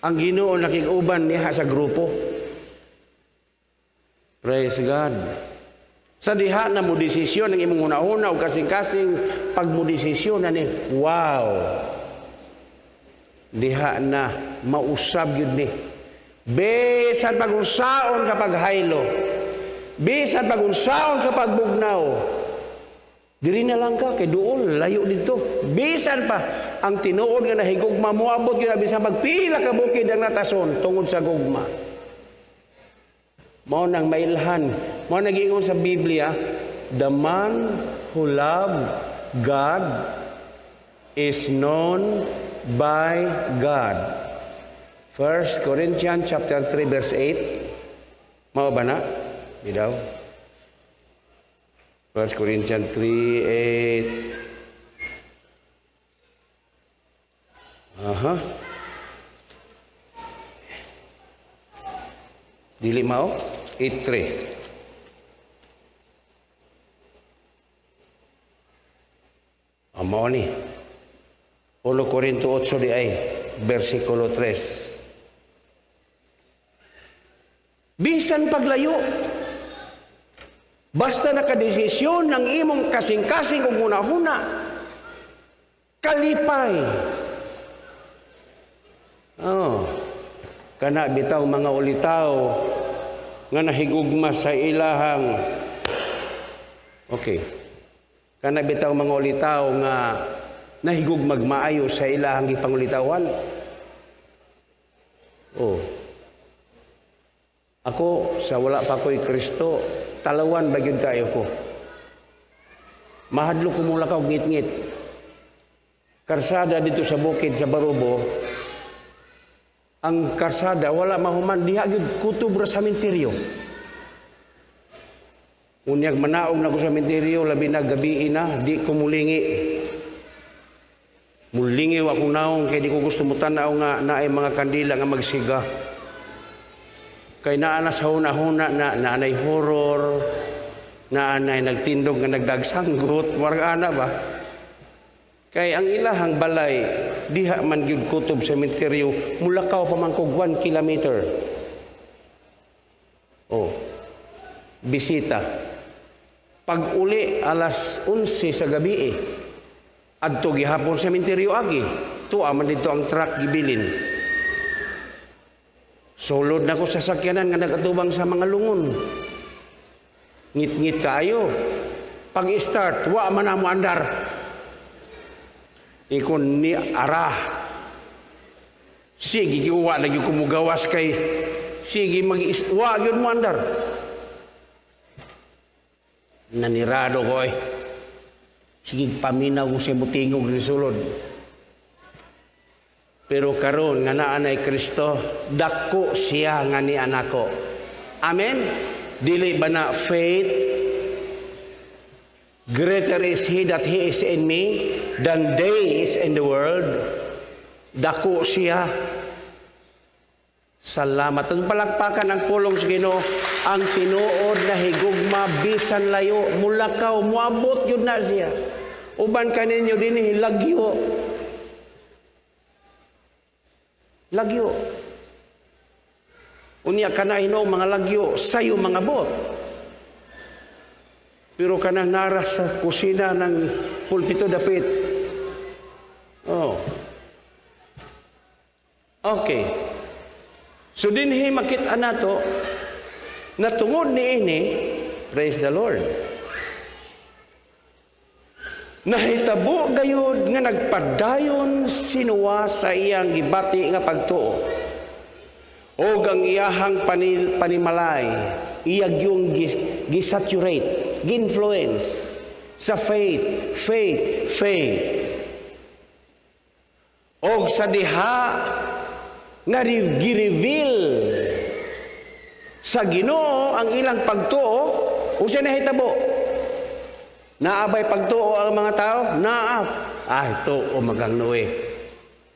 Ang Ginoo nakig-uban niha sa grupo. Praise God. Sa diha na mo desisyon ang imong una-una o kasing-kasing pag mo desisyon na ni, wow. Diha na mausab yun ni. Bisan pagunsaon kapag haylo, bisan pagunsaon kapag bugnaw, diri na lang ka kay duol layo dito. Bisan pa ang tinuod nga nahigugma moabot gyud bisan pagpila ka bukid ang natason tungod sa gugma. Mao nang mailhan, mao nagiingon sa Biblia, the man who loved God is known by God. 1 Corinthians chapter 3 verse 8. Mao ba na? Di daw. 1 Corinthians 3:8. Aha. Dili mao 8:3. Mao ni. 1 Corinto 8 di ay versikulo 3. Bisan paglayo, basta nakadesisyon ng imong kasing-kasing ug hunahuna, kalipay. Oh, kana bitaw mga ulitaw nga nahigugma sa ilahang, okay, kana bitaw mga ulitaw nga nahigugmag maayo sa ilahang gipangulitawan. Oh. Ako, sa wala pa ko'y Kristo, talawan ba yun kayo ko? Mahadlo ko mula ka og ngit-ngit. Karsada dito sa bukid sa Barubo, ang karsada wala mahuman, diha gyud kutob ra sa sementeryo. Unyag manaog na ko sa sementeryo, labi na gabi na, di ko mulingi. Mulingi wa akong naong kay di ko gusto mo tan-aw nga naay mga kandila nga magsiga. Kay naa na sa huna-huna na naanay horror, naanay nagtindog nga nagdagsanggot, warang ana ba? Kay ang ilahang balay diha man gyud kutob sementeryo, mulakaw pa man kog 1 kilometer. Oh. Bisita. Pag uli alas 11 sa gabi eh. Adto gihapon sementeryo agi. Tuwa man dito ang truck gibilin. Sulod na ko sa sakyanan nga nagatubang sa mga lungon. Ngit-ngit kaayo. Pag-start, wa man na mo andar. Ikon ni ara. Sige, wa lagi ko mugawas kay sige mag wa gyud mo andar. Nanirado ko eh. Sige paminaw ko sa mutingog ni sulod. Pero karon nga naa nay Kristo, dako siya nga ni anako. Amen. Dili ba na faith? Greater is he that he is in me than they is in the world. Dako siya. Salamat. Ang palakpakan ang pulong sa Ginoo, ang tinuod na higugma bisan layo, mulakaw, muabot yun na siya. Uban kaninyo dinhi lagyo. Lagyo. Unya kana hinuong mga lagyo, sayo mga bot. Pero kana nara sa kusina ng pulpito dapit. Oh. Okay. So dinhi makita nato na tungod niini, praise the Lord. Nahitabo gayud nga nagpadayon si Noah sa iyang gibati nga pagtuo. Og ang iyahang panimalay, iyag yung gisaturate, gi-influence sa faith, faith, faith. Og sa diha nga gi-reveal sa Ginoo ang ilang pagtuo, usa nahitabo? Naa bay pagtuo ang mga tao? Naa. Ah, ito o magang Noe.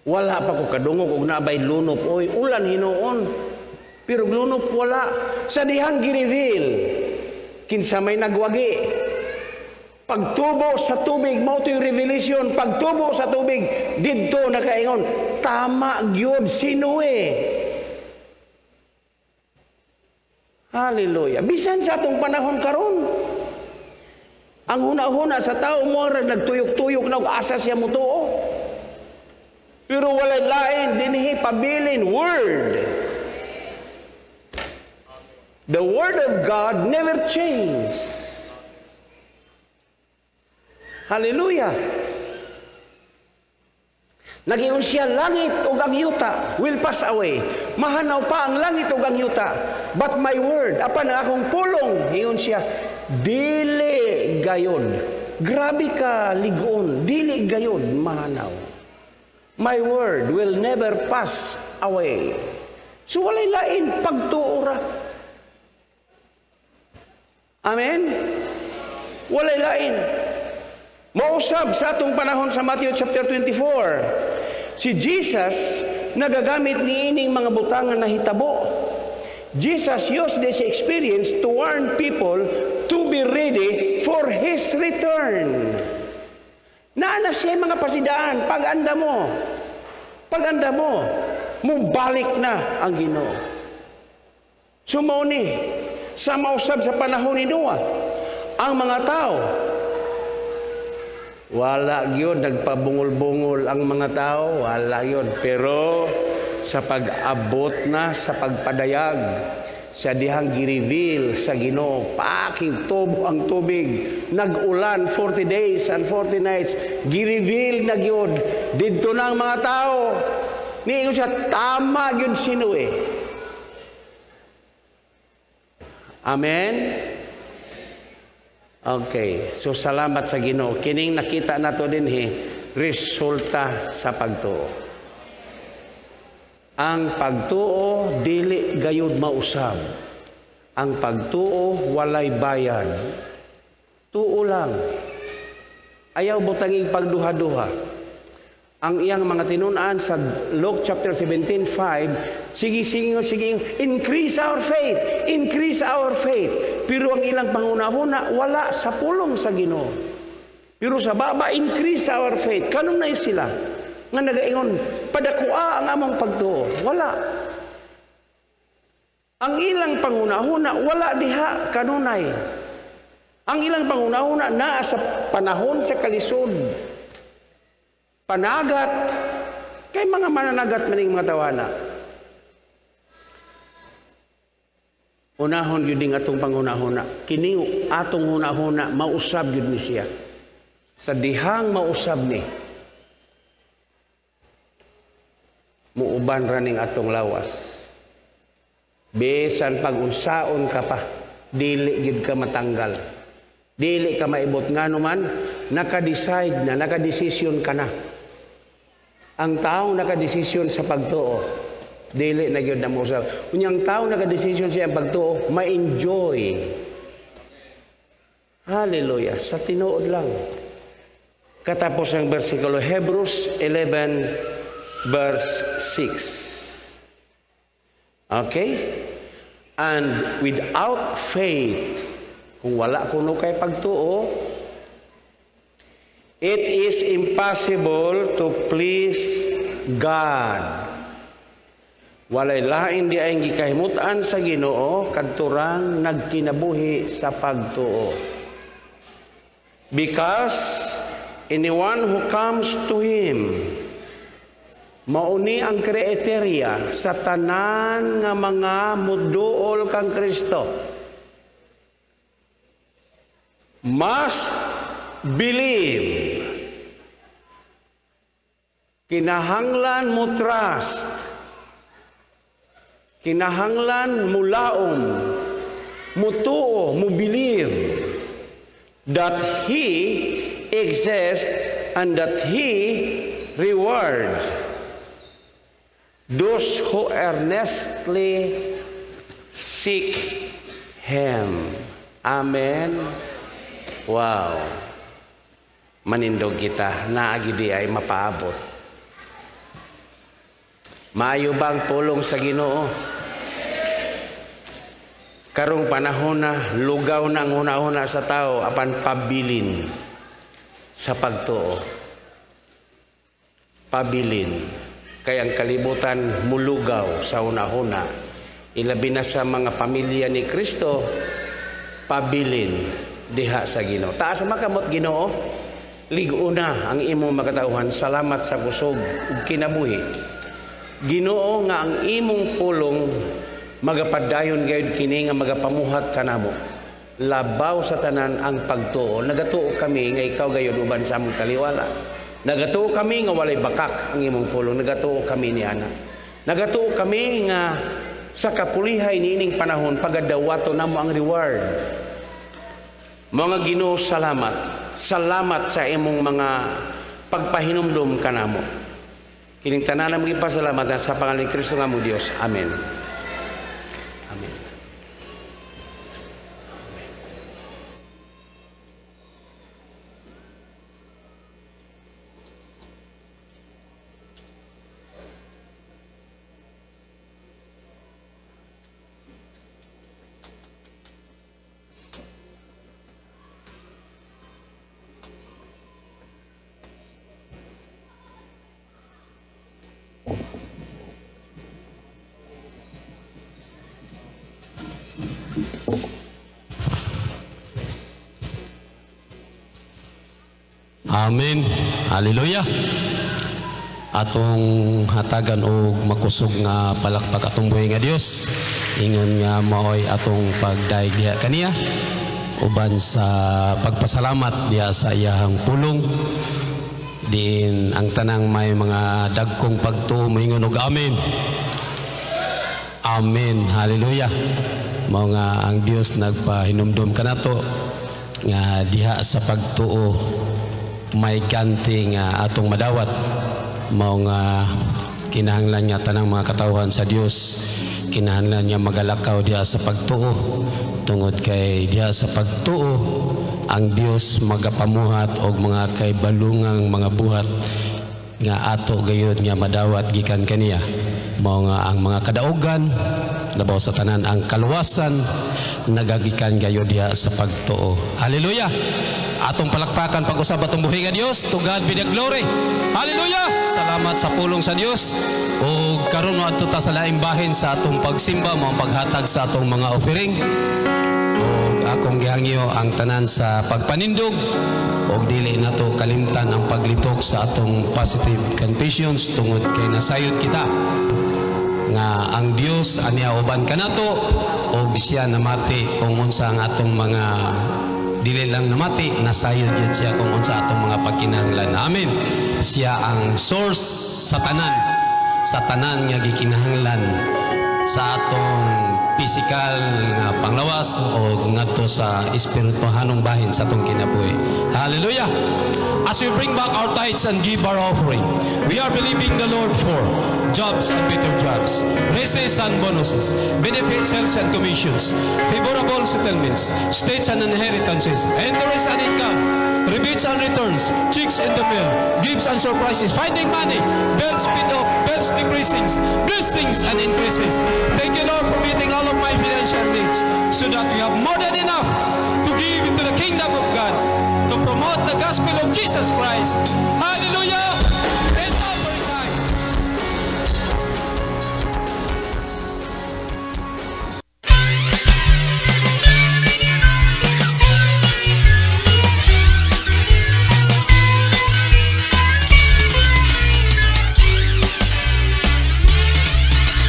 Wala pa ko kadungog og naa bay lunop. Oy, ulan hinuon. Pero lunop wala. Sa dihang gi-reveal, kinsa may nagwagi. Pagtubo sa tubig, mao to'y revelation. Pagtubo sa tubig, didto nakaingon, tama gyud si Noe. Hallelujah. Bisan sa atong panahon karon, ang huna-huna sa tao mo nagtuyok-tuyok na asa siya mutuo. Pero walay lain dinhi pabilin word. The word of God never changes. Hallelujah. Nagingon siya, langit ug ang yuta will pass away. Mahanaw pa ang langit ug ang yuta. But my word, apan ang akong pulong, ingon siya, dili gayon. Grabe ka ligon, dili gayon mahanaw. My word will never pass away. So walay lain, pagtuo ra. Amen? Walay lain. Mausab sa atong panahon sa Matthew chapter 24. Si Jesus nagagamit niining mga butangan na hitabo. Jesus used this experience to warn people to be ready for His return. Naa na siya mga pasidaan, pag-anda mo. Pag-anda mo, mubalik na ang Ginoo. So mao ni, sa mausab sa panahon ni Noah, ang mga tao, wala yun, nagpabungol-bungol ang mga tao, wala yun. Pero sa pag-abot na, sa pagpadayag, sa dihang gi-reveal sa Ginoo, paking tubo ang tubig, nag-ulan 40 days and 40 nights, gi-reveal na gyud didto na ang mga tao. Niingon siya, tama gyud si Noe. Amen? Okay, so salamat sa Ginoo. Kining nakita nato dinhi, resulta sa pagtuo. Ang pagtuo dili gayud mausab. Ang pagtuo walay bayad. Tuo lang. Ayaw butanging pagduha-duha. Ang iyang mga tinun-an sa Luke chapter 17:5, sige, sige, sige, increase our faith, increase our faith. Pero ang ilang pangunahuna wala sa pulong sa Ginoo. Pero sa baba, increase our faith. Kanunay sila nga nagaingon, padakua ang among pagtuo. Wala. Ang ilang pangunahuna wala diha kanunay. Ang ilang pangunahuna naa sa panahon sa kalisod. Panagat, kay mga mananagat maning mga tawana. Unahon yun ding atong pangunahuna. Kining atong hunahuna, mausab yun ni siya. Sa dihang mausab ni, muuban raning atong lawas. Bisan pag-unsaon ka pa, dili gyud ka matanggal. Dili ka maibot. Ngano man, naka-decide na, naka-decision ka na. Ang taong nakadesisyon sa pagtuo, dili na gyud na mausab. Unya ang taong nakadesisyon sa iyang pagtuo, ma-enjoy. Hallelujah. Sa tinuod lang. Katapos ang bersikulo, Hebrews 11 verse 6. Okay? And without faith, kung wala kuno kay pagtuo, it is impossible to please God. Walay lain di ay gikahimutan sa Ginoo kadturang nagkinabuhi sa pagtuo. Because anyone who comes to Him, mauni ang kriteria sa tanan nga mga muduol kang Kristo, must Believe. Kinahanglan mo trust. Kinahanglan mo laom, mutuo, mo believe that He exists and that He rewards those who earnestly seek Him. Amen. Wow. Manindog kita, naagi di ay mapaabot. Maayo ba ang pulong sa Ginoo? Karong panahon na lugaw na ang huna-huna sa tao apan pabilin sa pagtuo. Pabilin kay ang kalibutan mulugaw sa huna-huna. Ilabi na sa mga pamilya ni Kristo, pabilin diha sa Ginoo. Taas makamot Ginoo, lig-una ang imong makatawhan. Salamat sa kusog ug kinabuhi. Ginoo nga ang imong pulong magapadayon gayud kini nga magapamuhat kanamo. Labaw sa tanan ang pagtuo. Nagatuo kami nga ikaw gayud uban sa among taliwala. Nagatuo kami nga walay bakak ang imong pulong. Nagatuo kami ni ana. Nagatuo kami nga sa kapulihay niining panahon pagadawato namo ang reward. Mga Ginoo, salamat. Salamat sa imong mga pagpahinumdom kanamo. Kining tanan among ipasalamat sa pangalan ni Kristo nga among Dios. Amen. Amen. Amen. Hallelujah. Atong hatagan og makusog nga palakpak atong buhi nga Dios. Ingon nga maoy atong pagdayeg diha kaniya uban sa pagpasalamat diha sa iyahang pulong. Diin ang tanang may mga dagkong pagtuo moingon og amen. Amen. Hallelujah. Mao nga ang Dios nagpahinumdom kanato nga diha sa pagtuo may ganti nga atong madawat. Mao nga kinahanglan nga tanang mga katawhan sa Dios, kinahanglan nga magalakaw diha sa pagtuo, tungod kay diha sa pagtuo ang Dios magapamuhat og mga kaybalungang mga buhat nga ato gayud nga madawat gikan kaniya. Mao nga ang mga kadaugan, labaw sa tanan ang kaluwasan, nagagikan gayud diha sa pagtuo. Hallelujah. Atong palakpakan pag-usab atong buhi nga Dios. To God be the glory. Hallelujah. Salamat sa pulong sa Dios. Ug karon moadto ta sa laing bahin sa atong pagsimba, mao ang paghatag sa atong mga offering. Ug akong gihangyo ang tanan sa pagpanindog ug dili nato kalimtan ang paglitok sa atong positive confessions tungod kay nasayod kita nga ang Dios aniya uban kanato ug siya namati kung unsa ang atong mga dili lang namati, nasayod yun siya kung unsa atong mga pagkinahanglan. Amen. Siya ang source sa tanan nga gikinahanglan sa atong physical nga panglawas o ngadto sa espirituhanong bahin sa atong kinabuhi. Hallelujah. As we bring back our tithes and give our offering, we are believing the Lord for jobs and better jobs, raises and bonuses, benefits, health and commissions, favorable settlements, states and inheritances, interest and income, rebates and returns, checks in the mail, gifts and surprises, finding money, bills paid off, bills decreasing, blessings and increases. Thank you, Lord, for meeting all of my financial needs so that we have more than enough to give into the kingdom of God, to promote the gospel of Jesus Christ. Hallelujah! It's offering time.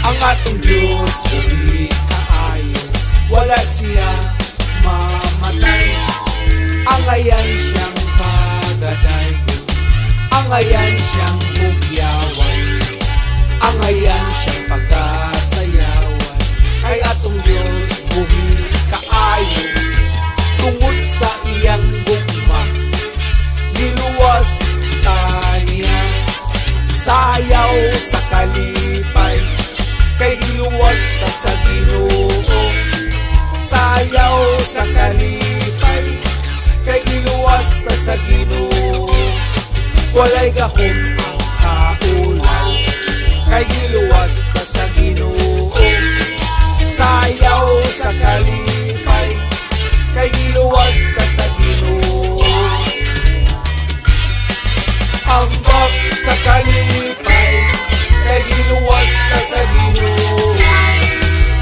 Ang atong Diyos buhi kaayo, wala siya mamatay. Angayan siyang Sayaw sa kalipay, kay giluwas ta sa Ginoo. Walay gahom ang kaulaw, kay giluwas ta sa Ginoo. Sayaw sa kalipay, kay giluwas ta sa Ginoo. Ambak sa kalipay, kay giluwas ta sa Ginoo.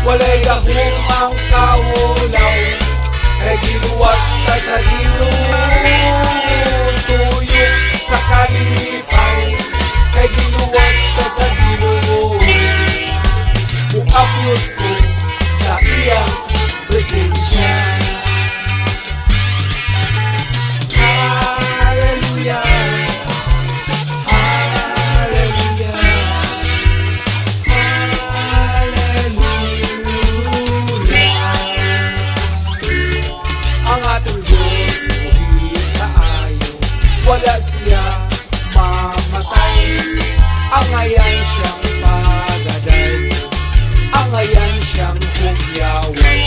Walay gahom ang kaulaw, kay giluwas ta sa Ginoo. Tuyok sa kalipay, kay giluwas ta sa Ginoo. Mukaplot ko sa iyang presensya. Hallelujah, Hallelujah, Hallelujah. Ang atong Diyos buhi kaayo, wala siya mamatay. Angayan siyang pagadayon, angayan siyang hugyawan,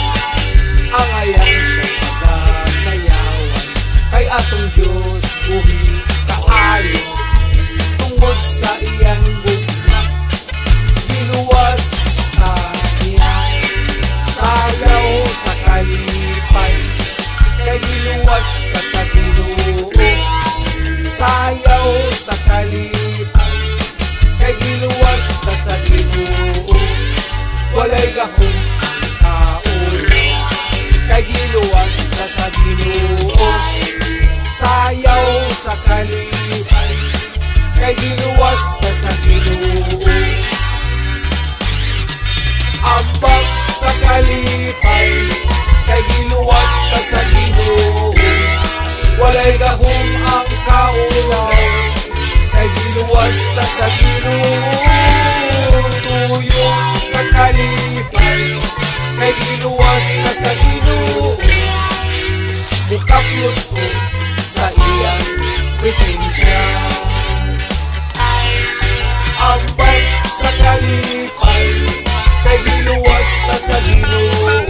angayan siyang pagasayawan. Kay atong Diyos buhi kaayo, tungod sa iyang gugma, giluwas ta niya. Sayaw sa kalipay, kay giluwas ta sa Ginoo. Sayaw sa kalipay, kay giluwas ta sa Ginoo. Walay gahom ang kaulaw, kay giluwas ta sa Ginoo. Sayaw sa kalipay, kay giluwas ta sa Ginoo. Ambak sa kalipay, kay giluwas ta sa Ginoo. Walay gahom ang kaulaw, kay giluwas ta sa Ginoo. Tuyok sa kalipay, kay giluwas ta sa Ginoo. Mukaplot ko sa iyang presensya. Ambak sa kalipay, kay giluwas ta sa Ginoo.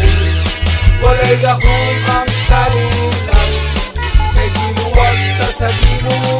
Walay gahom ang kaulaw, kay giluwas ta sa Ginoo.